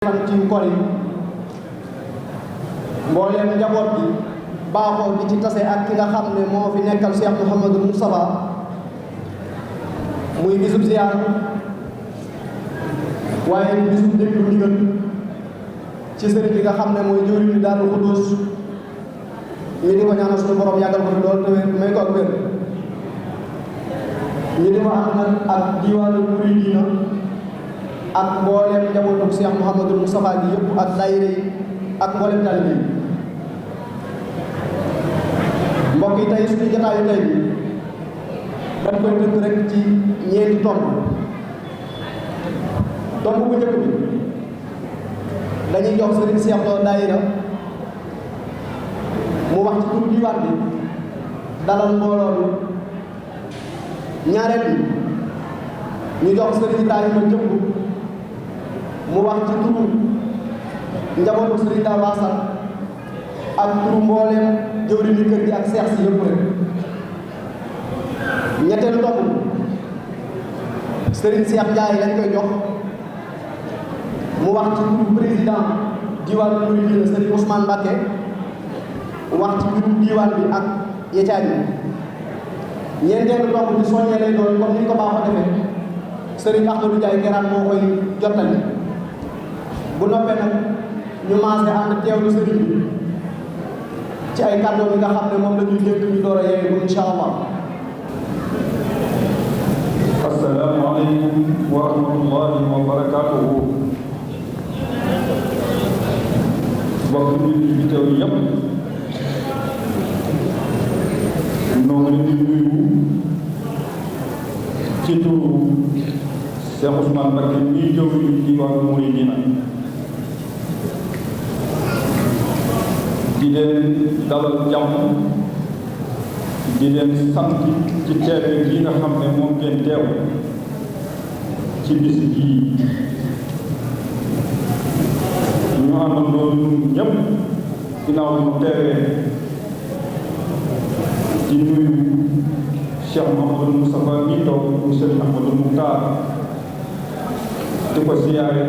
fan ci kor yi mbooleem njaboot bi baaxoo di ci tase ak ki nga xam ne moo fi nekkal Cheikh Mouhamadou Moustapha muy bisub ziyaar waaye bisub déglu ndigal ci sëriñ bi nga xam ne mooy jëwriñ bi Daaru Xudoos ñu di ko ñaanal suñu borom yàggal ko fi lool te may ko ak wér ñu di ko ànd nag ak diwaanu muridina ak mboolem njabootu Cheikh Mouhamadou Moustapha gi yëpp ak daayira yi ak mboolem taalibe yi mbokk yi tey suñu jotaayu tey bi dañ koy tënk rek ci ñeenti tomb bu njëkk bi dañuy jox sëriñ Cheikh Lo daayira mu wax ci tur diwaan bi dalal mbooloo bi ñaareel bi ñu jox sëriñ Ibrahima Jëmb mu wax ci turu njabootu sëriñ Daw Asal ak turu mbooleem jëwriñu kër gi ak seex si yëpp rek ñetteelu tomb sëriñ Cheikh Ndiaye lañ koy jox mu wax ci turu président diwaanu muridina sëriñ Ousmane Mbacké wax ci turu diwaan bi ak yeccaay bi ñeenteelu tomb bi soññee lay doon comme ni ñu ko baaxoo defee sëriñ Ahmadou Ndiaye Guérane moo koy jottali bu noppee nag ñu maase ànd teewlu sëriñ bi ci ay kàddu yi nga xam ne moom la ñuy dégg ñu door a yeewu incha allah. assalaamu aleykum wa rahmatullahi wa barakaatuhu. mbokk yi fi teew yëpp noo ngi leen di nuyu ci turu Cheikh Ousmane Mbacké ñuy jóg ci wàllu muridina di leen dalal jàmm di leen sant ci teewe gi nga xam ne moom ngeen teew ci bis bii ñu àndandoo ñun ñëpp ginnaaw ñu teewee di nuyu Cheikh Mouhamadou Moustapha mi toog mu Sëriñ Ahmadou Moukhtar di ko siyaare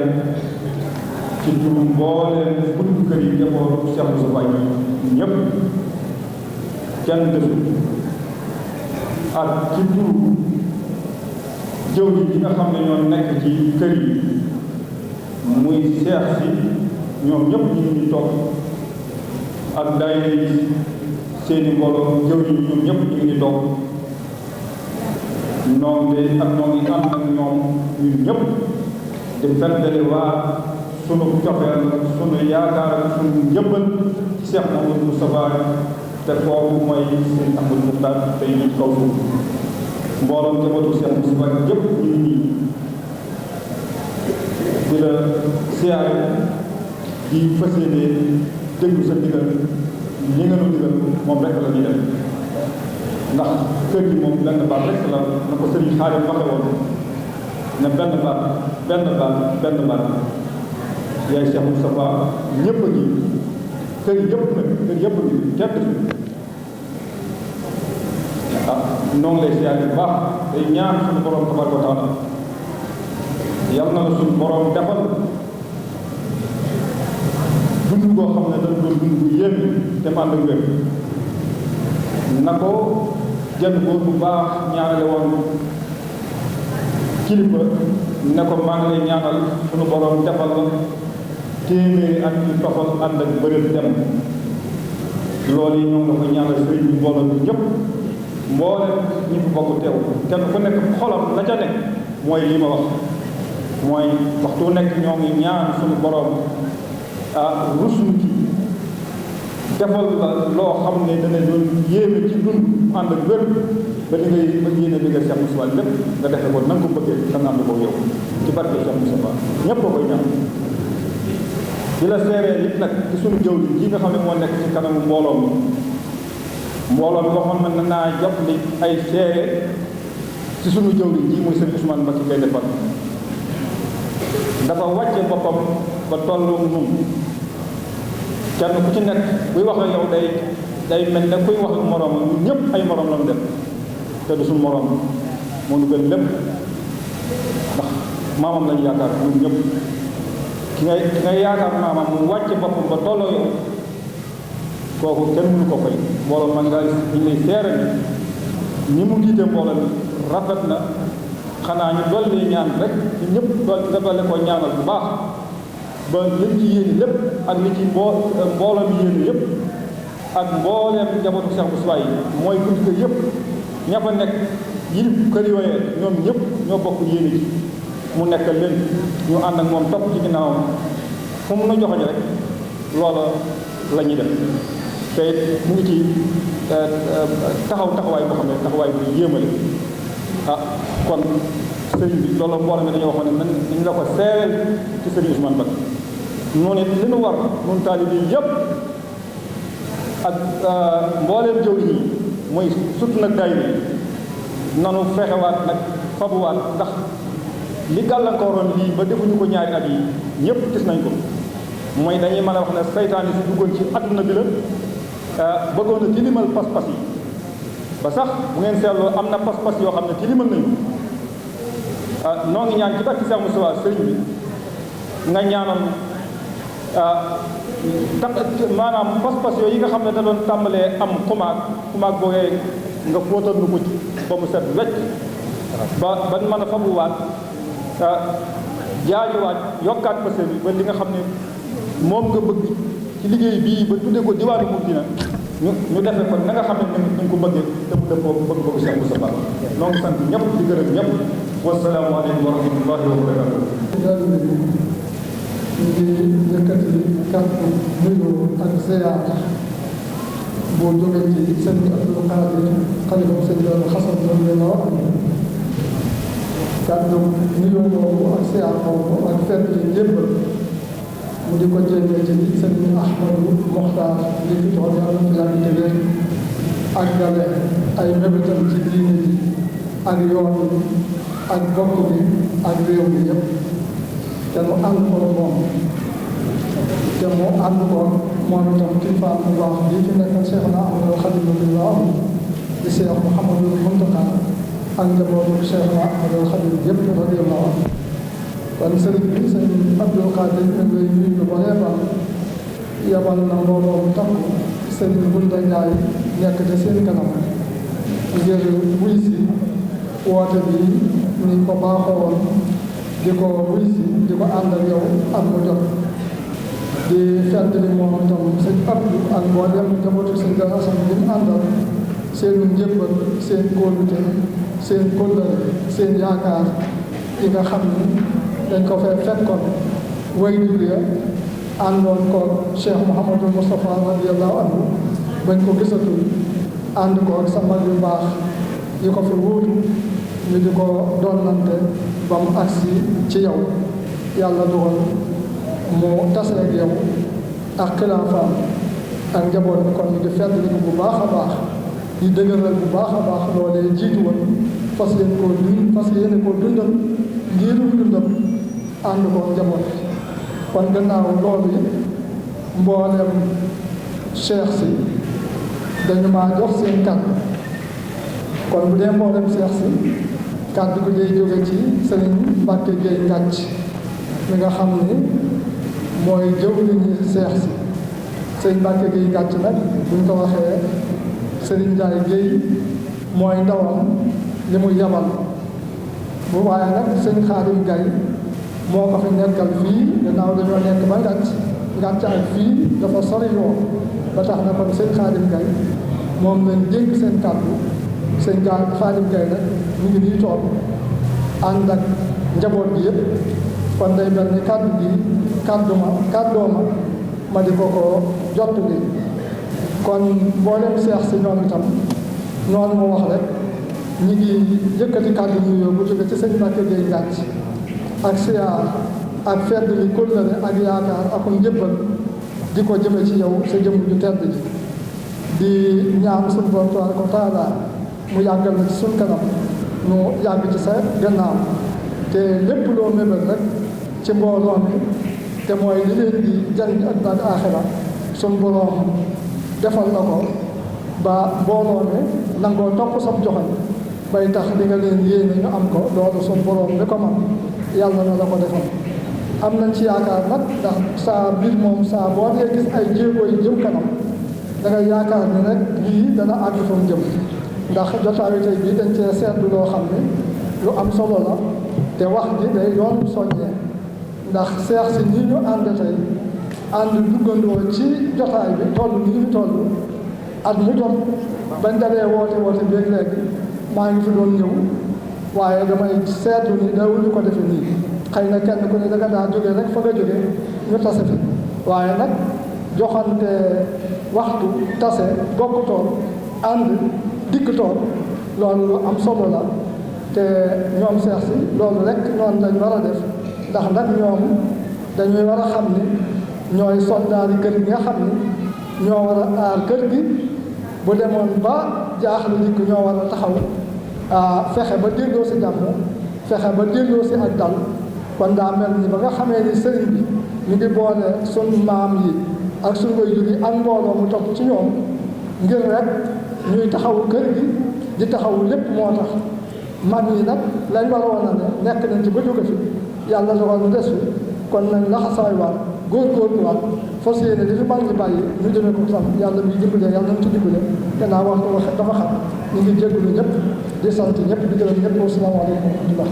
ci turu mbooleem buntu kër yi njabootu Cheikh Moustapha yi ñëpp kenn desul ak ci turu jëw ji nga xam ne ñoo nekk ci kër yi muy seex si ñoom ñëpp ñu ngi toog ak daayira yi seeni mbooloo jëw yi ñoom ñëpp ñu ngi toog noonu de ak noonu yi ànd ak ñoom ñun ñëpp di feddali waa sunu cofeel sunu yaakaar sunu njëbbal ci Cheikh Mouhamadou Moustapha te foofu mooy Sëriñ Ahmadou Moukhtar tey ñu kaw suuf mbooloom njabootu Cheikh Moustapha yëpp ñu ngi nii di la siyaare di fas yéene déglu sa digal li nga nu digal moom rek la ñuy def ndax kër gi moom benn baat rek la na ko sëriñ Xaadim waxe woon ne benn baat yaay Cheikh Moustapha ñëpp a ngi kër yëpp nag kër yëpp a ngi kenn noo ngi lay siyaare bu baax day ñaan suñu borom tabaraka wa taala yal na la suñu borom defal dund boo xam ne dañ doon dund bu yéeme te ànd ak wér na ko jënd boobu bu baax ñaanale woon kilifa ne ko maa ngi lay ñaanal suñu borom defal la téeméeri at yu tofal ànd ak bërëb dem loolu yi ñoom la ko ñaanal sëriñ bi mbooloo bi ñëpp mboolem ñi fi bokk teew kenn ku nekk xolam la ca nekk mooy li ma wax mooy waxtu nekk ñoo ngi ñaan suñu borom rusuñ ci defal la loo xam ne dana doon yéeme ci dund ànd ak wér ba li ngay ba yéene bi nga Cheikh Moustapha lépp nga defe ko na nga ko bëggee da nga ànd ko yow ci barke Cheikh Moustapha ñëpp a koy ñaan di la seeree it nag ci suñu jëw ji nga xam ne moo nekk ci kanamu mbooloo mi waxoon na naa jot li ay seere ci suñu jëw ji muy Sëriñ Ousmane Mbacké ngay defal dafa wàcce boppam ba tollu nun kenn ku ci nekk buy wax ak yow day mel ne kuy wax ak moroom ñun ñëpp ay moroom la mu def te du suñu moroom moo nu gën lépp ndax maamam lañu yaakaar ñun ñëpp ki ngay yaakaar maamam mu wàcce boppam ba tolloo yow kooku kenn mënu ko fay mbooloo man nga ñu lay seere ni mu jiite mbooloo mi rafet na xanaa ñu dolli ñaan rek ci ñëpp nga dolli ko ñaanal bu baax ba liñ ci yéene lépp ak li ci mbooloo mi yéene yëpp ak mbooleem njabootu Cheikh Moustapha yi mooy buntu kër yëpp ña fa nekk yilif kër yooyee ñoom ñëpp ñoo bokk yéene ji mu nekk leen ñu ànd ak moom topp ci ginnaawam fu mu nu joxoñ rek loola la ñuy def te mu ngi ci taxawaay boo xam ne taxawaay bu yéemale kon sëriñ bi loolu mbooloo mi dañoo waxoon ne nañ la ko seereel ci sëriñ Ousmane Mbacké noonu it li nu war nun taalibe yi yëpp ak mbooleem jëwriñ yi mooy surtout nag daayira yi nanu fexewaat nag fabuwaat ndax li gàllankooroon lii ba defuñu ko ñaari at yi ñëpp gis nañ ko mooy dañuy mën a wax ne saytaan yi si duggoon ci adduna bi la bëggoon a tilimal pas-pas yi ba sax bu ngeen seetloo am na pas-pas yoo xam ne tilimal nañu noo ngi ñaan ci barke Cheikh Moustapha sëriñ bi nga ñaanoon maanaam pas-pas yooyu yi nga xam ne da doon tàmbalee am xumaag boogee nga fóotal nu ko ci ba mu set wecc ba mën a fabuwaat jaajuwaat yokkaat pasé bi ba li nga xam ne moom nga bëgg ci liggéey bii ba tuddee ko diwaanu Mouride ñu defe ko na nga xam ne ni ko bëggee te mu dëppoo bëgg Cheikh Moustapha noo ngi sant ñëpp di gërëm ñëpp wasalaamu aleykum wa rahmatullahi wa barakatuh ñu ngi yëkkati kàddu nuyoo ak ziyaar boo jógee ci sëñ Abdou Khadir xalifa sëñ Xasan doon leen wax kàddu nuyoo boobu ak ziyaar boobu ak fedd yi njébbal mu di ko jéemee ci sëñ Ahmadou Mokhtar li fi toog yàlla fi yàgg te wér ak gale ay mébétam ci diine ji ak yoon bi ak bokk bi ak réew mi yëpp te mu ànd ko moom moom itam kilifa bu baax bii fi nekkal Cheikh na Ahmadou Khadim radiyallahu anhu di Cheikh Mouhamadou Mountakha ak njabootu Cheikh na Ahmadou Khadim yëpp radiyallahu anhu kon sëriñ bi sëñ Abdou Khadir ñu ngi lay nuyu lu bëree bëri yabal na mbooloo mu takku sëriñ Bunda Njaay nekk te seen kanam ngir wuy si woote bi ni ko baaxoo woon di ko wuy si di ko ànd ak yow ak mu jot di fedd li moom itam sëñ Abdou ak mboolem njabootu sëñ Galasam bi mu àndal seen njëbbal seen kóolute seen kóllëre seen yaakaar yi nga xam ni dañ ko fee fekkoon way jur ya àndoon ko Cheikh Mouhamadou Moustapha radiyallahu anhu bañ ko gisatul ànd ko ak sa mag yu baax yi ko fi wuutu ñu di ko doonante ba mu agsi ci yow yàlla dogal mu tase ak yow ak xilaafaam ak njaboot bi kon ñu di fedd li bu baax a baax di dëgëral bu baax a baax loolee jiitu woon fas yéene koo dundal ngirum dundal ànd ko njaboot kon gannaaw loolu yi mboolem cheikh si dañu maa jox seen kàddu kon bu dee mboolem cheikh si kàddu ko day jóge ci sëriñ Mbàkke Géey Ngàcc mi nga xam ni mooy jëwriñu cheikh si sëriñ Mbàkke Géey Ngàcc nag buñ ko waxee sëriñ Njaay Géey mooy ndawam li mu yabal bu waaye nag sëñ Xaadim Gay moo ko fi nekkal fii gannaaw dañoo nekk ba ngàcc ak fii dafa sori yoo ba tax na kon sëñ Xaadim Gay moom lañ dénk seen kàddu sëñ Xaadim Gay nag ñu ngi nii toog ànd ak njaboot bi yëpp kon day mel ni kàddu gi kàddooma ma di ko jot bi kon mboolem seex si ñoom itam noonu mu wax rek ñi ngi yëkkati kàddu nuyoo bu jóge ci sëñ Mbàkke Géey Ngàcc ak siyaar ak fedd li kóllëre ak yaakaar ak njëbbal di ko jëme ci yow sa jëmm ju tedd ji di ñaan suñu borom tabaaraka wa taala mu yàggal na ci suñ kanam nu yàgg ci sa gannaaw te lépp loo mébal rek ci mbooloo mi te mooy li leen di jariñ àddina ak aaxira suñ borom defal na ko ba mbooloo mi nangoo topp sam joxoñ bay tax li nga leen yéene ñu am ko loolu suñ borom mi ko man yàlla na la ko defal am nañ ci yaakaar nag ndax saa mbir moom saa boo dee gis ay jéego yu jëm kanam da ngay yaakaar ni rek lii dana àgg fa mu jëm ndax jotaayu tey bii dañ cee seetlu loo xam ne lu am solo la te wax ji day yoon soññee ndax seex si ñi ñu ànd tey ànd duggandoo ci jotaay bi toll nii ñu toll at mu jot bañ dalee woote beeg léegi maa ngi fi doon ñëw waaye damay seetlu ni dawuñu ko defe nii xëy na kenn ku ne da nga daa jógee rek fa nga jógee ñu tase fi waaye nag joxante waxtu tase bokk tool ànd dikk tool loolu lu am solo la te ñoom seex si loolu rek noonu lañ war a def ndax nag ñoom dañuy war a xam ni ñooy soldaari kër gi nga xam ni ñoo war a aar kër gi bu demoon ba jaaxle dikk ñoo war a taxaw fexe ba delloo si jàmm fexe ba delloo si ak dal kon daa mel ni ba nga xamee ni sëriñ bi ñu ngi boole sunu maam yi ak sunu waajur yi ak mbooloo mu topp ci ñoom ngir rek ñuy taxawu kër gi di taxawu lépp moo tax mag ñi nag lañ waroon a ne nekk nañ ci ba jóge fi yàlla dogal mu des fi kon nañ laxasaay waat góorgóorluwaat fas yéene li fi mag ñi bàyyi ñu jëmee ko tam yàlla muy dimbale yàlla nañ ci dimbale gannaaw wax dafa xam ñu ngi jégalu ñëpp di sant ñëpp di gërëm ñëpp wasalaamaaleykum wa rahmatullah.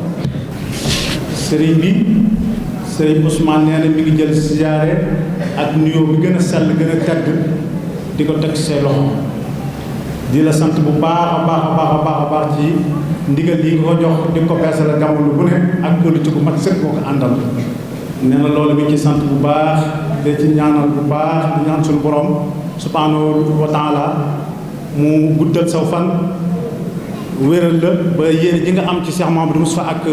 sëriñ bi sëriñ Ousmane nee na mi ngi jël siyaare ak nuyoo bi gën a sell gën a tedd di ko teg say loxo di la sant bu baax a baax a baax a baax a baax ci ndigal yi nga ko jox di ko beesal jamono bu ne ak politique bu mat sëkk boo ko àndal nee na loolu mi ngi ci sant bu baax de ci ñaanal bu baax di ñaan suñu borom subhanahu wa taala mu guddal saw fan wéral la ba yéene ji nga am ci Cheikh Mouhamadou Moustapha ak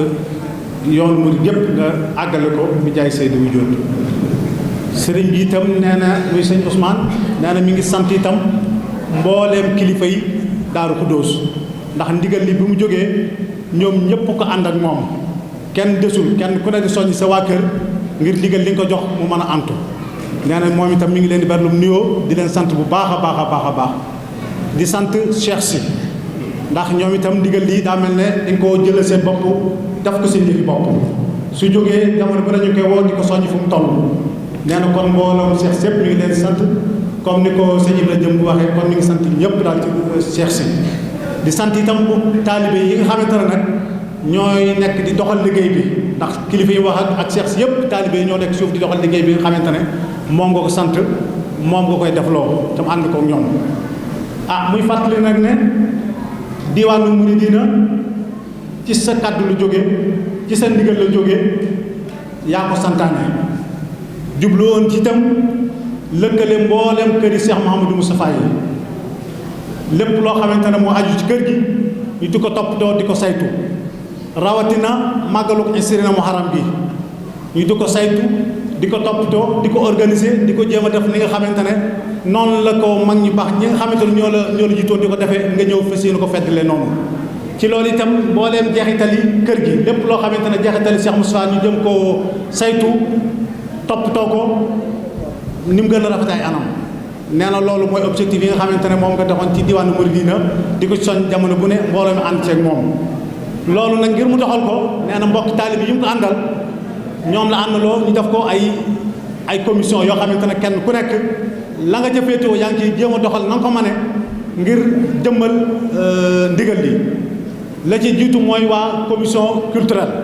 yoon murid yépp nga àggale ko bi jaay Seydou wu jóot sëriñ bi itam nee na muy sëñ Ousmane nee na mi ngi sant itam mbooleem kilifa yi Daaru Xuddoos ndax ndigal li bi mu jógee ñoom ñëpp ko ànd ak moom kenn desul kenn ku ne di soññ sa waa kër ngir ndigal li nga ko jox mu mën a antu nee na moom itam mi ngi leen di berlum nuyoo di leen sant bu baax a baax a baax a baax di sant Cheikh si ndax ñoom itam ndigal lii daa mel ne dañ koo jëlee seen bopp def ko seen yëfi bopp su jógee jamono bi nañu koy woo di ko soññ fu mu toll nee na kon mbooloom Cheikh sépp mi ngi leen di sant comme ni ko sëñ Ibra jëm bu waxee kon mi ngi sant ñëpp daal ci Cheikh si di sant itam bu taalibe yi nga xamante ne nag ñooy nekk di doxal liggéey bi ndax kilifa yi wax ak Cheikh si yëpp taalibe yi ñoo nekk suuf di doxal liggéey bi nga xamante ne moom nga ko sant moom nga koy defloo tam ànd ko ñoom muy fàttali nag ne diwaanu Muridina ci sa kàddu lu jóge ci sa ndigal la jóge yaa ko santaane jublu woon ci itam lëkkale mboolem këri Cheikh Mouhamadou Moustapha yi lépp loo xamante ne moo aju ci kër gi ñu di ko toppatoo di ko saytu rawatina màggalu Isrina Muharram bi ñu di ko saytu di ko toppatoo di ko organiser di ko jéem a def ni nga xamante ne noonu la ko mag ñu baax ñi nga xamante ne ñoo la jiitoon di ko defee nga ñëw fas yéene ko feddale noonu ci loolu itam mbooleem jeexitali kër gi lépp loo xamante ne jeexitali Cheikh Moustapha ñu jëm koo saytu toppatoo ko ni mu gën a rafet ay anam nee na loolu mooy objectif yi nga xamante ne moom nga doxoon ci diwaanu Muridina di ko soñ jamono bu ne mbooloo mi ànd ceeg moom loolu nag ngir mu doxal ko nee na mbokki taalibe yi mu ko àndal ñoom la àndaloo ñu def ko ay commission yoo xamante ne kenn ku nekk la nga ca féetewoo yaa ngi ciy jéem a doxal na nga ko mane ngir jëmmal ndigal li la ci jiitu mooy waa commission culturelle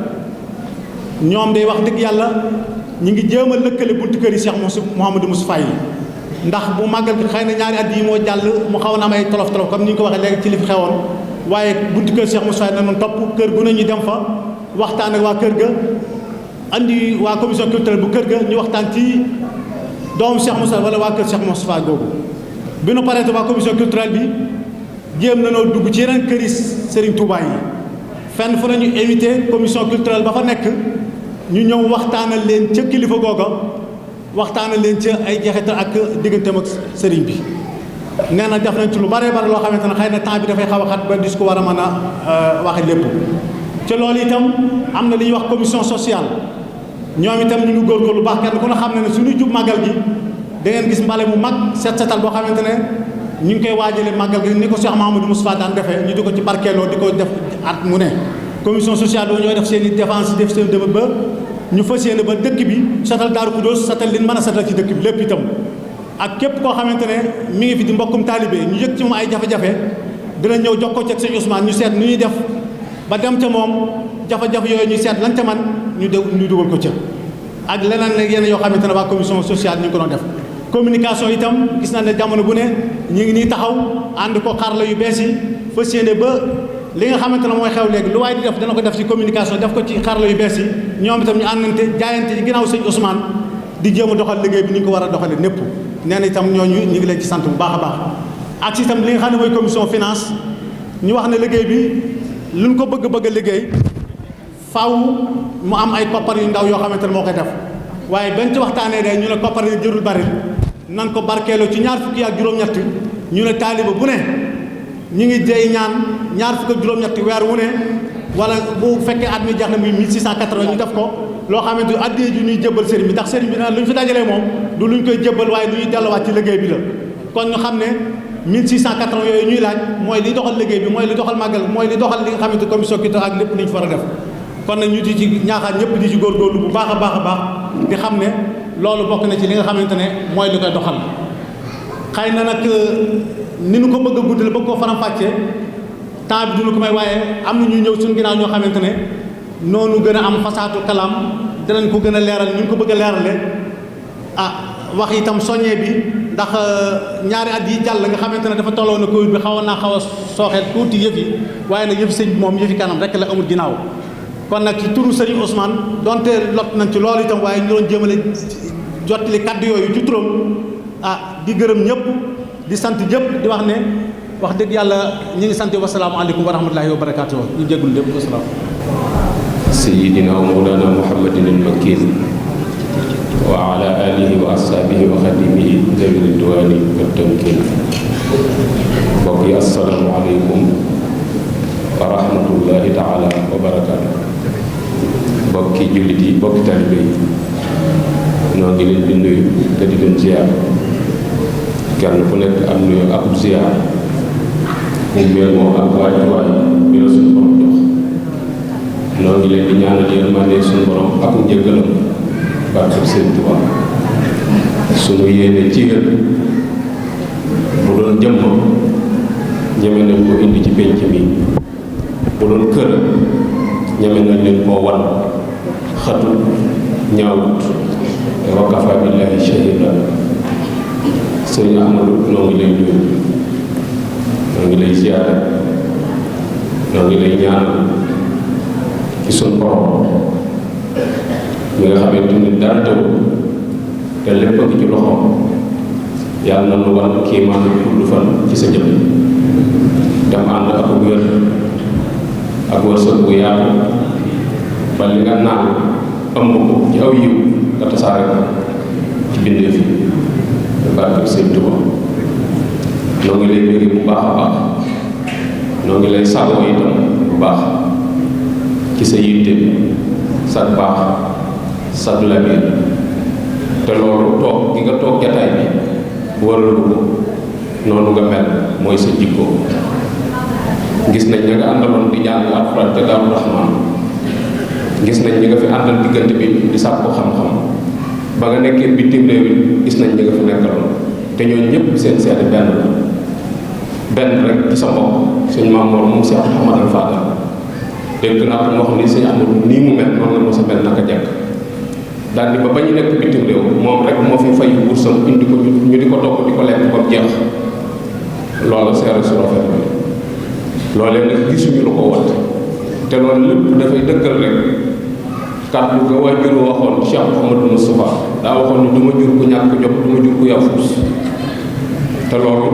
ñoom day wax dëgg yàlla ñu ngi jéem a lëkkale buntu kër yi Cheikh Mouhamadou Moustapha yi ndax bu màggal gi xëy na ñaari at yi moo jàll mu xaw na am ay tolof tolof comme ni ñu ko waxee léegi ci li fi xewoon waaye buntu kër Cheikh Moustapha yi na noonu topp kër gu ne ñu dem fa waxtaan ak waa kër ga andi waa commission culturelle bu kër ga ñu waxtaan ci doomu Cheikh Moustapha wala waa kër Cheikh Moustapha googu bi nu paree waa commission culturelle bi jéem nañoo dugg ci yeneen kër yi Serigne Touba yi fenn fu nañu invité commission culturelle ba fa nekk ñu ñëw waxtaanal leen ca kilifa googa waxtaanal leen ca ay jeexital ak digganteem ak Serigne bi nee na def nañ ci lu bare bare loo xamante ne xëy na temps bi dafay xaw a xat ba dis ko war a mën a waxe lépp ca loolu itam am na li ñuy wax commission sociale ñoom itam ñu ngi góorgóorlu lu baax kenn ku ne xam ne suñuy jub màggal gi da ngeen gis mbale mu mag set setal boo xamante ne ñu ngi koy waajale màggal gi ni ko Cheikh Mouhamadou Moustapha daan defee ñu di ko ci barkeeloo di ko def at mu ne commission sociale boobu ñooy def seen i défense def seen dëbët ba ñu fas yéene ba dëkk bi satal Daaru Xudoos satal liñ mën a satal ci dëkk bi lépp itam ak képp koo xamante ne mi ngi fi di mbokkum taalibe ñu yëg ci moom ay jafe-jafe dina ñëw jox ko ci ak sëñ Ousmane ñu seet nu ñuy def ba dem ca moom jafe-jafe yooyu ñu seet lan ca man ñu dugal ko ca ak leneen nag yenn yoo xamante ne waa commission sociale ñu ngi ko doon def communication itam gis naa ne jamono bu ne ñu ngi nii taxaw ànd ko xarala yu bees yi fas yéene ba li nga xamante ne mooy xew léegi lu waaye di def dana ko def ci communication def ko ci xarala yu bees yi ñoom itam ñu àndante jaayante ci ginnaaw sëñ Ousmane di jéem a doxal liggéey bi ni ñu ko war a doxalee népp nee na itam ñooñu ñu ngi leen ci sant bu baax a baax ak si itam li nga xam ne mooy commission finance ñu wax ne liggéey bi luñ ko bëgg a liggéey faaw mu am ay koppar yu ndaw yoo xamante ne moo koy def waaye bañ ci waxtaanee de ñu ne koppar yi jërul bari nan ko barkeeloo ci ñaar fukki ak juróom-ñett ñu ne taaliba bu ne ñu ngi jey ñaan ñaar fukki ak juróom-ñett weer wu ne wala bu fekkee at mi jeex na muy 1680 ñu def ko loo xamante ni addiyee ji ñuy jébbal sëriñ bi ndax sëriñ bi nag lu ñu fi dajalee moom du lu ñu koy jébbal waaye lu ñuy delluwaat ci liggéey bi la kon ñu xam ne 1680 yooyu ñuy laaj mooy li doxal liggéey bi mooy li doxal màggal mooy li doxal li nga xamante commission culturelle ak lépp li ñu fa war a def kon nag ñu di ci ñaaxaat ñëpp di ci góorgóorlu bu baax a baax di xam ne loolu bokk na ci li nga xamante ne mooy li koy doxal xëy na nag ni nu ko bëgg a guddal bëgg koo faram-fàccee temps bi duñu ko may waaye am na ñu ñëw suñu ginnaaw ñoo xamante ne noonu gën a am fasaatu kalaam dinañ ko gën a leeral ñu ko bëgg a leerale wax itam soññee bi ndax ñaari at yi jàll nga xamante ne dafa tolloo na Covid bi xawoon naa xaw a sooxeel tuuti yëf yi waaye nag yëfi sëñ bi moom yëfi kanam rek la amul ginnaaw kon nag ci turu sëriñ Ousmane donte lot nañ ci loolu itam waaye ñu doon jéemale jottali kaddu yooyu ci turam di gërëm ñëpp di sant ñëpp di wax ne wax dëgg yàlla ñi ngi sant wasalaamaaleykum wa rahmatullahi wa barakaatu ñu jéggul lépp wasalaam sayyidina wa mawlana muhammadin al-makin wa ala alihi wa ashabihi wa xadimihi zawi ridwani wa tamkin mbokk yi assalaamu aleykum wa rahmatullahi taala wa barakaatu mbokki jullit yi mbokki talibe yi noo ngi leen di nuyu te di leen ziar kenn ku nekk am nuyu ak ziar mu mel moom ak waajuwaay bi la suñu borom jox noo ngi leen di ñaanal yërmande suñu borom ak njëggalam barke Sëñ Tuubaa suñu yéene ci yéen bu doon jëmm ñeme nañ ko indi ci pénc mi bu doon kër ñeme nañ leen koo wan xatul ñaawut wa kafaa billaahi shahiida sëñ Ahmadu noo ngi lay nuyu noo ngi lay ziyaare noo ngi lay ñaanal ci suñ borom mi nga xamante ni dara taw te lépp a ngi ci loxoom yàlla na nu wan kii man gudd fan ci sa jëm dem ànd ak wér ak wërsëg bu yaatu ba li nga naan ëmb ko ci aw yiw nga tasaare ko ci bindee fi barke Sëñ Tuubaa noo ngi lay bëgg bu baax a baax noo ngi lay sàggoo itam bu baax ci sa yitte sa baax sa labir te loolu toog gi nga toog jataay bi waralu ko noonu nga mel mooy sa jikko gis nañ ña nga àndaloon di jàng alxuraan te Daaru Rahmaan gis nañ ñi nga fi àndal diggante bi di sàkku xam-xam ba nga nekkee bitim réew it gis nañ ñi nga fi nekkaloon te ñooñu ñëpp seen seede benn rek ci sa mbokk sëñ Mamoor moom Cheikh Mouhamadou Fadal dégg naa ko wax ni sëñ Amadou nii mu mel noonu la moo sa mel naka jekk daal di ba ñu nekk bitim réew moom rek moo fi fay wursam indi ko ñu di ko togg di ko lekk ba mu jeex loolu seere su rafet bi loolee nag gisuñu lu ko wat te loolu lépp dafay dëggal rek kàddu ga waajur waxoon Cheikh Mouhamadou Moustapha daa waxoon ni du ma jur ku ñàkk jot du ma jur ku yafuus te loolu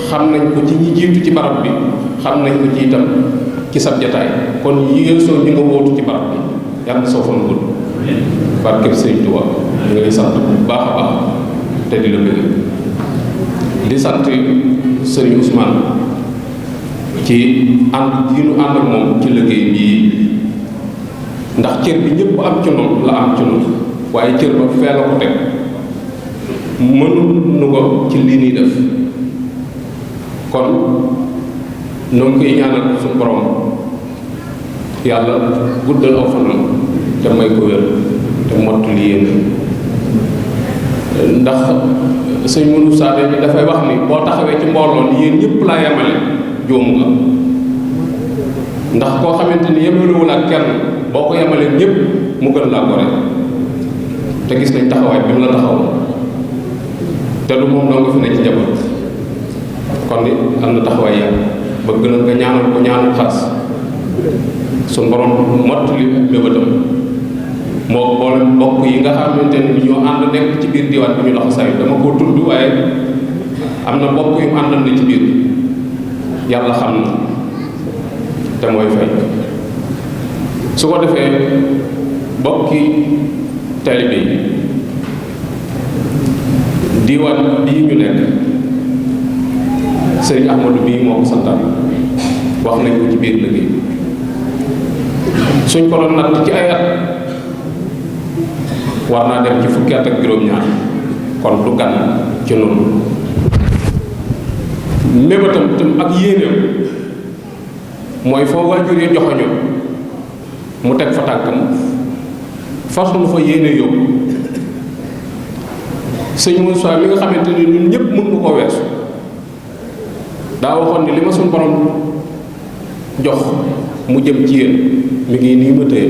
xam nañ ko ci ñi jiitu ci barab bi xam nañ ko ci itam ci sab jataay kon yéesoo ñi nga wóotu ci barab bi yàlla soo fan gudd barkeb Sëñ Tuubaa ñu ngi lay sant bu baax a baax te di la bëgg di sant Sëriñ Ousmane ci ànd yi nu ànd ak moom ci liggéey bii ndax cër bi ñëpp am ci noonu la am ci noonu waaye cër ba fee la ko teg mënul nu ko ci lii nii def kon noo ngi koy ñaanal suñu borom yàlla guddal aw fanam te may ko wér mottali yéen ndax sëñ Mourou Sade bi dafay wax ni boo taxawee ci mbooloo ni yéen ñëpp laa yemale jóomu nga ndax koo xamante ni yemalewul ak kenn boo ko yemalee ñëpp mu gën laa gore te gis nañ taxawaay bi mu la taxaw te lu moom doo nga fi ne ci njaboot kon ni am na taxawaay yàlla bëgg na nga ñaanal ko ñaanal xaas suñ borom mottali mébétam moo boole mbokk yi nga xamante ni ñoo ànd nekk ci biir diwaan bi ñu laxa sayu dama koo tudd waaye am na mbokk yu àndal na ci biir yàlla xam na te mooy fay su ko defee mbokki taalibe yi diwaan bii ñu nekk sëriñ Ahmadou bii moo ko santaan wax nañ ko ci biir liggéey suñ ko doon natt ci ay at war naa dem ci fukki at ak juróom-ñaar kon du gan ci noonu mébatam tam ak yéeneem mooy foo waajur yi joxoñu mu teg fa tànkam fas nu fa yéene yóbbu sëñ Moussa mi nga xamante ni ñun ñëpp mën nu ko weesu daa waxoon ni li ma suñ borom jox mu jëm ci yéen mi ngi nii ma tëye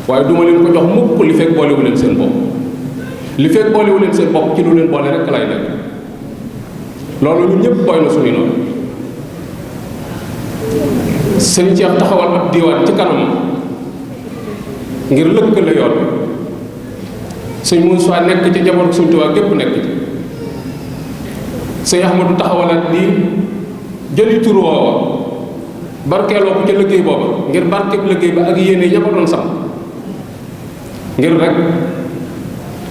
waaye duma leen ko jox mukk li fekk boolewu leen seen bopp li fekk boolewu leen seen bopp ci lu leen boole rekk lay nekk loolu ñun ñëpp boy na suñu noonu sëñ Cheikh taxawal ab diwaan ci kanam ngir lëkkale yoon sëñ Moussa nekk ci jamono suñu Tuubaa gépp nekk ci sëñ Ahmadou taxawalaat lii jëli tur woowa barkeeloo ko ca liggéey booba ngir barkeb liggéey ba ak yéene ña ko doon sax ngir rek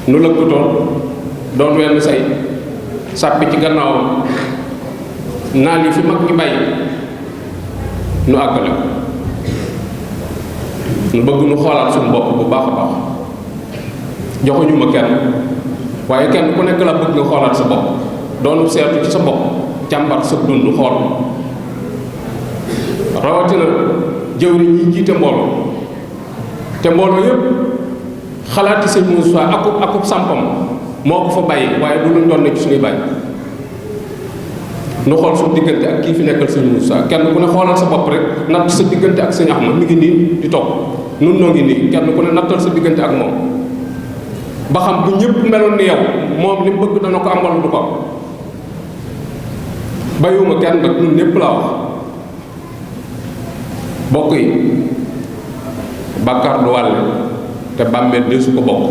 nu lëkkatoon doon wenn say sàppi ci gannaawam naal yi fi mag ñi bàyyi nu àggale ko nu bëgg nu xoolaat suñu bopp bu baax a baax joxuñu ma kenn waaye kenn ku nekk la bëgg nga xoolaat sa bopp doonu seetu ci sa bopp càmbar sa dund xool rawatina jëwriñ ñi jiite mbooloo te mbooloo yépp xalaati sëñ Moussa akub sampam moo ko fa bàyyi waaye du luñ doon ne ci suñuy bàyyi nu xool suñu diggante ak kii fi nekkal sëñ Moussa kenn ku ne xoolal sa bopp rek natt sa diggante ak sëñ Ahmad mi ngi nii di toog nun noo ngi nii kenn ku ne nattal sa diggante ak moom ba xam bu ñëpp meloon ni yow moom li mu bëgg dana ko am wala du ko am bàyyiwuma kenn nag ñun ñëpp laa wax bokk yi bàkkaar du wàlle te bàmmeel deesu ko bokk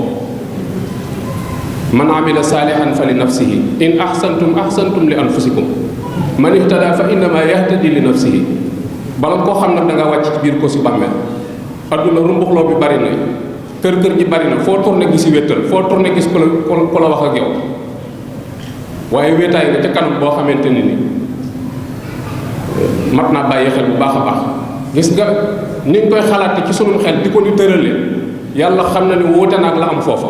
man amila saalihan fa li nafsihi in ahsantum ahsantum li anfusikum man ihtada fa innama yahtadi li nafsihi bala koo xam nag da nga wàcc ci biir ko si bàmmeel adduna rumbuxloo bi bari na kër ji bari na foo tourné gis si wéttal foo tourné gis ku la wax ak yow waaye wéetaay nga ca kanam boo xamante ni mat naa bàyyi xel bu baax a baax gis nga ni nga koy xalaate ci sunum xel di ko ni tërale yàlla xam na ni wuute naag la am foofa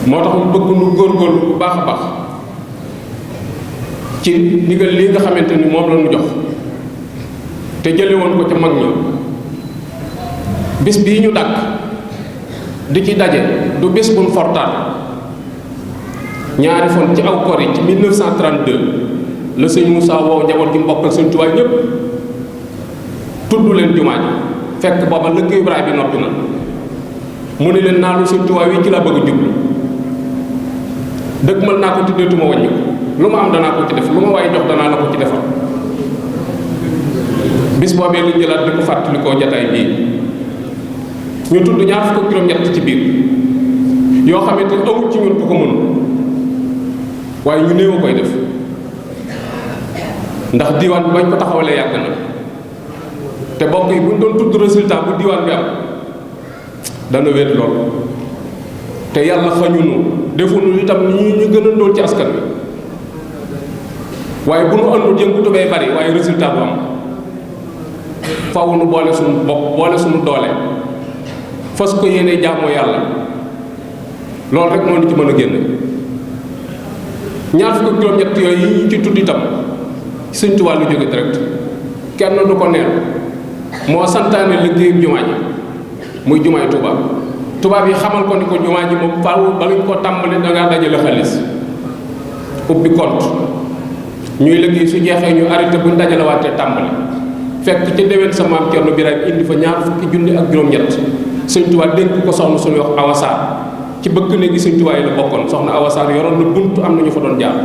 moo tax mu bëgg nu góorgóorlu bu baax a baax ci ndigal lii nga xamante ni moom la ñu jox te jële woon ko ca mag ña bis bii ñu dàkk di ci daje du bis buñ fortaat ñaari fan ci aw kor yi ci 1932 la sëñ Moussa woo njaboot gi mbokkal sëñ Tuubaa ñëpp tudd leen jumaa ji fekk booba liggéey Ibrahima bi noppi na mu ne leen naa lu sëñ Tuubaa wi ci la bëgg a jublu dëgg mal naa ko tuddeetuma wàññi ko lu ma am danaa ko ci def lu ma waaye jox danaa la ko ci defal bis boobee lu jëlaat di ko fàttalikoo jataay bii ñu tudd ñaar fukk ak juróom-ñett ci biir yoo xamante ni amul ci ñun ku ko mën waaye ñu néew a koy def ndax diwaan bi bañ ko taxawalee yàgg na te bokk yi buñ doon tudd résultat bu diwaan bi am dana wéet lool te yàlla xañunu defuñu itam ni ñu gën a ndóol ci askan bi waaye bu nu àndul yëngutu bay bari waaye résultat bu am faaw nu boole suñu bopp boole suñu doole fas ko yéene jaamoo yàlla loolu rek moo ni ci mën a génn ñaar fukk ak juróom-ñett yooyu yi ñu ci tudd itam Sëñ Tuubaa lu jóge direct kenn du ko neen moo santaane liggéeyub jumaa ji muy jumaay Touba tubaab yi xamal ko ni ko jumaa ji moom faaw ba luñ ko tàmbali da ngaa dajale xaalis ubbi compte ñuy liggéey su jeexee ñu arrêté buñ dajale waatee tàmbali fekk ca déwén sa maam Cerno Birahim indi fa ñaar fukki junni ak juróom-ñett sëñ Tuubaa dénk ko soxna suñuy wax Awa Sarr ci bëgg néegi sëñ Tuubaa yi la bokkoon soxna Awa Sarr yoroon na buntu am na ñu fa doon jaar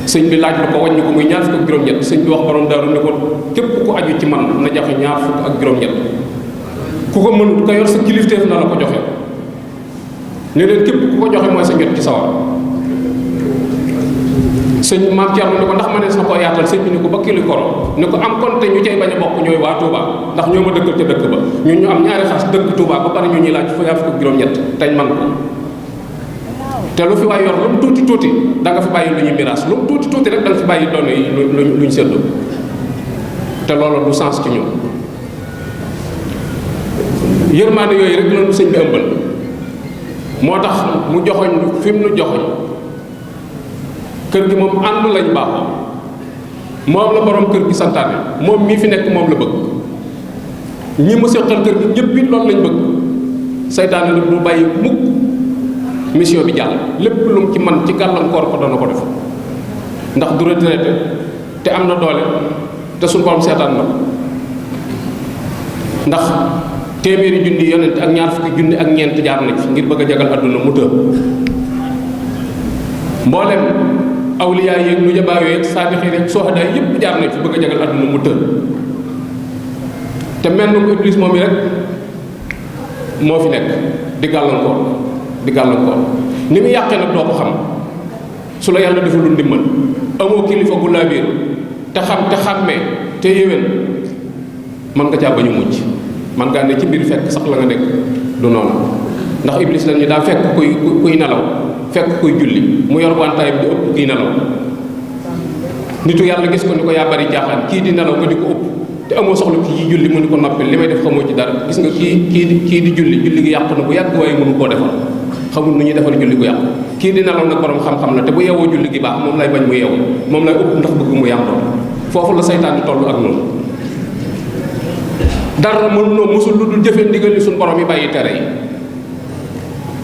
sëñ bi laaj la ko wàññi ko muy ñaar fukk ak juróom-ñett sëñ bi wax borom daaru ne ko képp ku aju ci man na joxe ñaar fukk ak juróom-ñett ku ko mënut ko yor sa kilifteef na la ko joxe ne leen képp ku ko joxe mooy sa njot ci sawar sëñ maam Thierno ne ko ndax ma ne sa koo yaatal sëñ bi ne ko ba kili koro ne ko am konte ñu cay bañ a bokk ñooy waa Touba ndax ñoo ma dëkkal ca dëkk ba ñun ñu am ñaari xas dëkk Touba ba pare ñu ñuy laaj fa ñaar fukk ak juróom-ñett tañ man ko te lu fi waay yor lu mu tuuti tuuti da nga fi bàyyi lu ñuy miraas lu mu tuuti tuuti rek da nga fi bàyyi doon yi luñ seddu te loolu du sens ci ñun yërmaande yooyu rek la ñu sëñ bi ëmbal moo tax mu joxoñ fi mu nu joxoñ kër gi moom ànd lañ baaxoo moom la borom kër gi santaane moom mii fi nekk moom la bëgg ñi mu seqal kër gi ñëpp it loolu lañ bëgg saytaane nag du bàyyi mukk mission bi jàll lépp lu mu ci man ci gàllankoor ko dana ko def ndax du retraité te am na doole te suñu borom seetaan na ko ndax téeméeri junni yonent ak ñaar fukki junni ak ñeent jaar na ci ngir bëgg a jagal adduna mu të mboolem awliyaa yeeg nu jabaa yeeg saabixi rek sohada yëpp jaar nañ fi bëgg a jagal adduna mu të te mel na ko iblis moom yi rek moo fi nekk di gàllankoor ni mu yàqee nag doo ko xam su la yàlla defal lu ndimbal amoo kilifa gu laa biir te xam te xàmmee te yéwén mën nga caa bañu mucc man ngaa ne ci biir fekk sax la nga nekk du noonu ndax iblis la ñu daa fekk kuy nelaw fekk kuy julli mu yor wantaay bi di ëpp kii nelaw nitu yàlla gis ko ni ko yaa bari jaaxaan kii di nelaw nga di ko ëpp te amoo soxla kii julli mu ni ko noppil li may def xamoo ci dara gis nga kii di julli gi yàqu na bu yàgg waaye mënu koo defal xamul nu ñuy defal julli gu yàqu kii di nelaw nag borom xam-xam la te bu yeewoo julli gi baax moom lay bañ mu yeewu moom lay ëpp ndax bëgg mu yàqu foofu la saytaan di toll ak noonu dara mënunoo mosul lu dul jëfe ndigal ni suñu borom yi bàyyi tere yi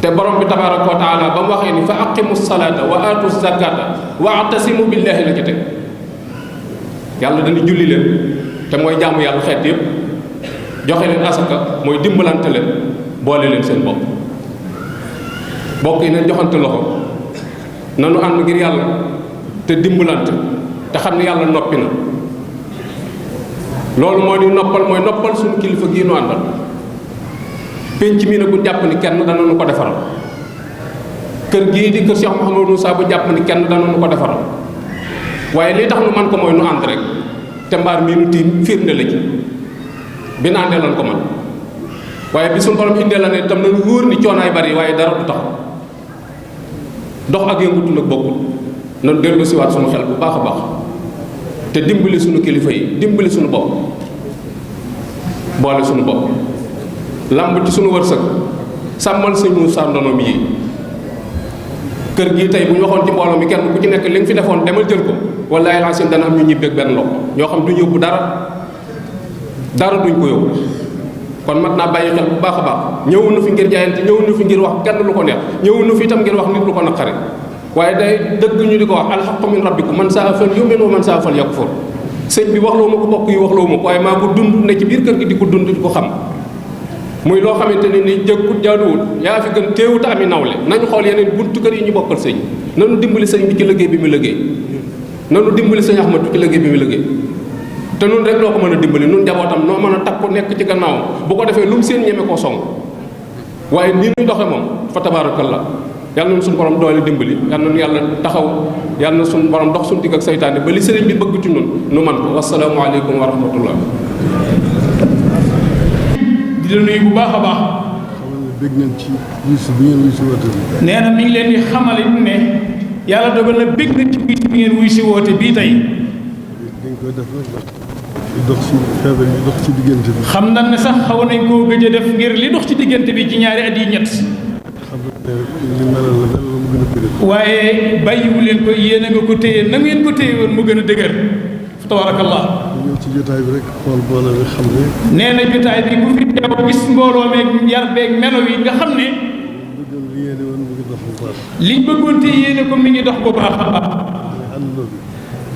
te borom bi tabaraka wa taala ba mu waxee ni fa aqimu salata wa atu zakata wa atasimu billahi la ca teg yàlla dañu julli leen te mooy jaamu yàlla xeet yëpp joxe leen asaka mooy dimbalante leen boole leen seen bopp bokk yi nañ joxante loxo nanu ànd ngir yàlla te dimbalante te xam ne yàlla noppi na loolu moo di mooy noppal suñu kilifa gii nu àndal penc mii nag bu jàpp ni kenn dana nu ko defaral kër gii di kër Cheikh Mouhamadou Moussa bu jàpp ni kenn dana nu ko defaral waaye li tax nu man ko mooy nu ànd rek te mbaar mii nu tiim firnde la ci bi na àndee lan ko man waaye bi suñu borom indee la ne tam nañu wóor ni coonaay bari waaye dara du tax dox ak yëngutu nag bokkul nanu dellu siwaat suñu xel bu baax a baax te dimbali suñu kilifa yi dimbali suñu bopp boole suñu bopp làmb ci suñu wërsëg sàmmal sëñ Moussa ndonom yi kër gii tey bu ñu waxoon ci mbooloo mi kenn ku ci nekk li nga fi defoon demal jël ko wallaahi laasim dana am ñu ñibbeeg benn loxo ñoo xam duñ yóbbu dara duñ ko yóbbu kon mat naa bàyyi xel bu baax a baax ñëwul nu fi ngir jaayante ñëwul nu fi ngir wax kenn lu ko neex ñëwul nu fi itam ngir wax nit lu ko naqare waaye day dëgg ñu di ko wax alxaqu min rabbikum man saa fal yu'min wa man saa fal yakfur sëñ bi waxloo ma ko bokk yi waxloo ma ko waaye maa ko dund ne ci biir kër gi di ko dund di ko xam muy loo xamante ne ni jëkkut jaaduwul yaa fi gën téewut ami nawle nañu xool yeneen buntu kër yi ñu bokkal sëñ nanu dimbali sëñ bi ci liggéey bi mu liggéey nanu dimbali sëñ Ahmadu ci liggéey bi mu liggéey te nun rek loo ko mën a dimbali nun njabootam noo mën a takku nekk ci gannaaw bu ko defee lu mu seen ñeme koo song waaye nii nuy doxe moom fa tabarakallah yàlla na suñu borom doole dimbali yàlla na yàlla taxaw yàlla na suñu borom dox suñu digg ak saytaane ba li sëriñ bi bëgg ci nun nu man ko wasalaamu aleykum wa rahmatullah di la nuyu bu baax a baax. bëgg nañ ci wuyu bi ngeen wuyu si woote bi. nee na mi ngi leen di xamal ne yàlla dogal na bëgg na ci wuyu bi ngeen wuyu si woote bii tey. dañ koy def nag dox ci feebar yi dox ci diggante bi. xam nañ ne sax xaw nañ koo gëj a def ngir li dox ci diggante bi ci ñaari at yi ñett. xam ne li melal la mel mu gën a dëgër. waaye bàyyiwu leen ko yéen a nga ko téye na ngeen ko téye woon mu gën a dëgër fa tabarakallah. ñëw ci jotaay bi rek xool mbooloo mi xam ne. nee na jotaay bi ku fi teew gis mbooloo meeg yar beeg melo yi nga xam ne. liñ bëggoon te yéene ko mi ngi dox bu baax a baax.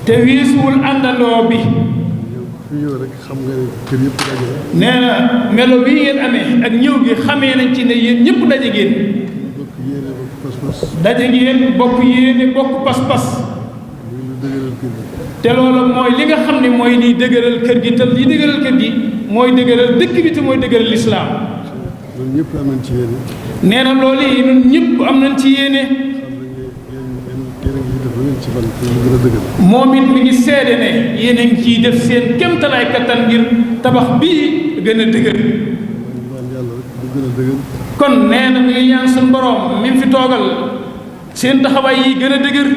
te weesuwul àndandoo bi. fi ñëw rek xam nga ne kër yëpp daje na. nee na melo bii ngeen amee ak ñëw gi xamee nañ ci ne yéen ñëpp daje ngeen. bokk yéene bokk pas-pas. daje ngeen bokk yéene bokk pas-pas. te loolu mooy li nga xam ne mooy liy dëgëral kër gi te li dëgëral kër gi mooy dëgëral dëkk bi te mooy dëgëral lislaam. ñun ñëpp am nañ ci yéene. nee na loolu yi ñun ñëpp am nañ ci yéene. moom it mi ngi seede ne yéen a ngi ciy def seen kéemtalaay kattan ngir tabax bii gën a dëgër. kon nee na mi ngi ñaan suñu borom mi fi toogal seen taxawaay yi gën a dëgër.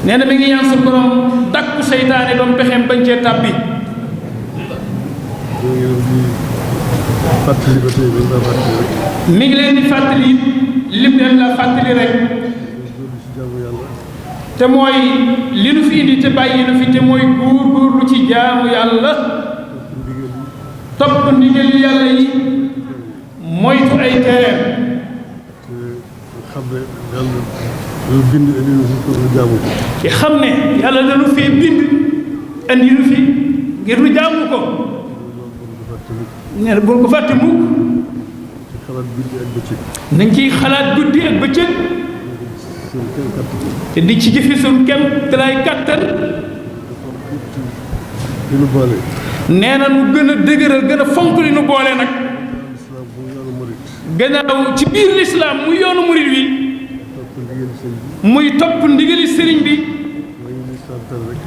nee na mi ngi ñaan suñu borom dàkku seytaane doon pexeem bañ cee tàbbi. mi ngi leen di fàttali lim leen la fàttali rek. te mooy li nu fi indi te bàyyi nu fi te mooy góorgóorlu ci jaamu yàlla. topp ndigal yàlla yi moytu ay tereem. te xam ne yàlla dañu fee bind andi nu fi ngir nu jaamu ko. nee na bul ko fàtte mukk. nañ ciy xalaat guddi ak bëccëg. te di ci jëfe suñ kem te lay kàttan. nee na nu gën a dëgëral gën a fonk li nu boole nag. gannaaw ci biir lislaam muy yoonu murit wi. muy topp ndigali sëriñ bi.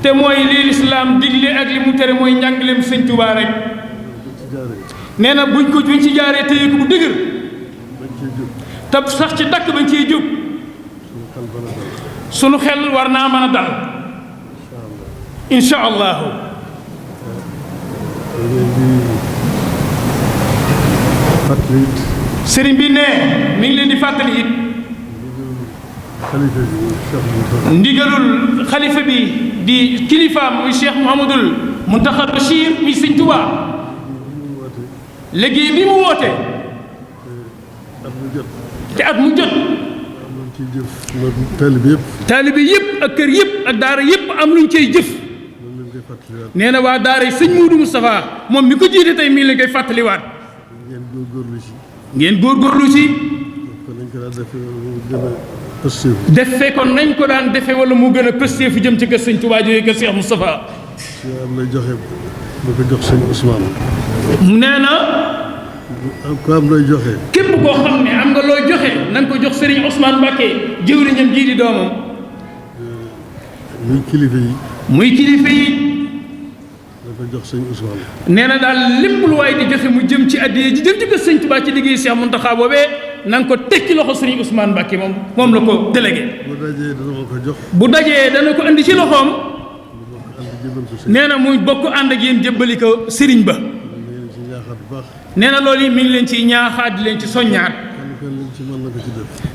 te mooy lii lislaam digle ak li mu tere mooy njàngaleem sëñ Tuubaa rek. nee na buñ ci jaaree téye ko bu dëgër. te sax ci dakk bañ ciy jóg. sunu xel war naa mën a dal. incha allahu. sëriñ bi ne mi ngi leen di fàttali it. ndigalul xalifa bi di kilifaam muy Cheikh Mouhamadul Mountakha Bachir muy sëñ Tuubaa. liggéey bi mu woote. te at mu jot. taalibe yëpp ak kër yëpp ak daara yëpp am luñ cay jëf. nee na waa daara yi sëñ Moudou Moustapha moom mi ko jiite tey mii la koy fàttaliwaat. ngeen góorgóorlu ci. defe ko nañ ko daan defe wala mu gën a pëstee fu jëm ci kër sëñ Touba jógee kër Cheikh Moustapha. nee na. ku am looy joxe. képp koo xam ne am nga looy joxe na nga ko jox Serigne Ousmane Mbacké jëwriñam jii di doomam. muy kilifa yi. muy kilifa yi. na ko jox sëñ Ousmane. nee na daal lépp lu waay di joxe mu jëm ci addiya ji jëm ci kër sëñ Touba ci liggéey Cheikh Mountakha boobee na nga ko teg ci loxo Serigne Ousmane Mbacké moom la ko délégué. bu dajee dana ko jox. bu dajee dana ko andi ci loxoom. nee na muy bokk ànd ak yéen jëbbali ko Serigne ba. nee na loolu yi mi ngi leen ciy ñaaxaat di leen ci soññaat.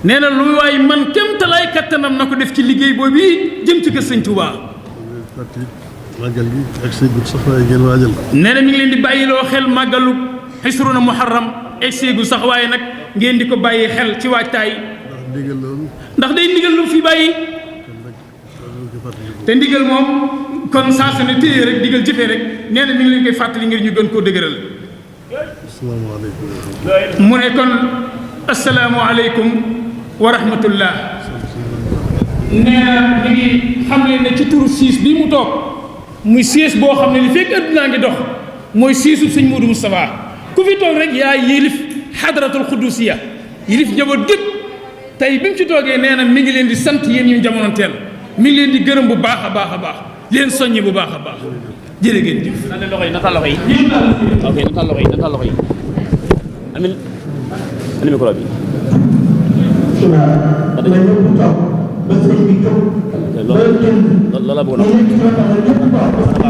nee na lu waay man kem talaay kattanam na ko def ci liggéey boobu jëm ci kër sëñ Touba. màggal gi ak seegul sax waaye ngeen waajal. nee na mi ngi leen di bàyyiloo xel màggalu xisruna muharram ak seegul sax waaye nag ngeen di ko bàyyi xel ci waajtaay. ndax day ndigal lu fi bàyyi. te ndigal moom kon saa su ne téye rek ndigal jëfee rek nee na mi ngi leen koy fàttali ngir ñu gën koo dëgëral. mu ne kon asalaamualeykum wa rahmatullah. nee na mi ngi xam leen ne ci turu siis bii mu toog muy siis boo xam ne li fekk addunaa ngi dox mooy siisu sëñ Moudou Moustapha ku fi toog rek yaa yilif xadratul xudusiya yilif njaboot gépp tey bi mu ci toogee nee na mi ngi leen di sant yéen ñu jamonoonteel mi ngi leen di gërëm bu baax a baax a baax leen soññi bu baax a baax jërë ngeen jëf. natal loxo yi ok natal loxo yi amin ani micro bi loolu la bëgg na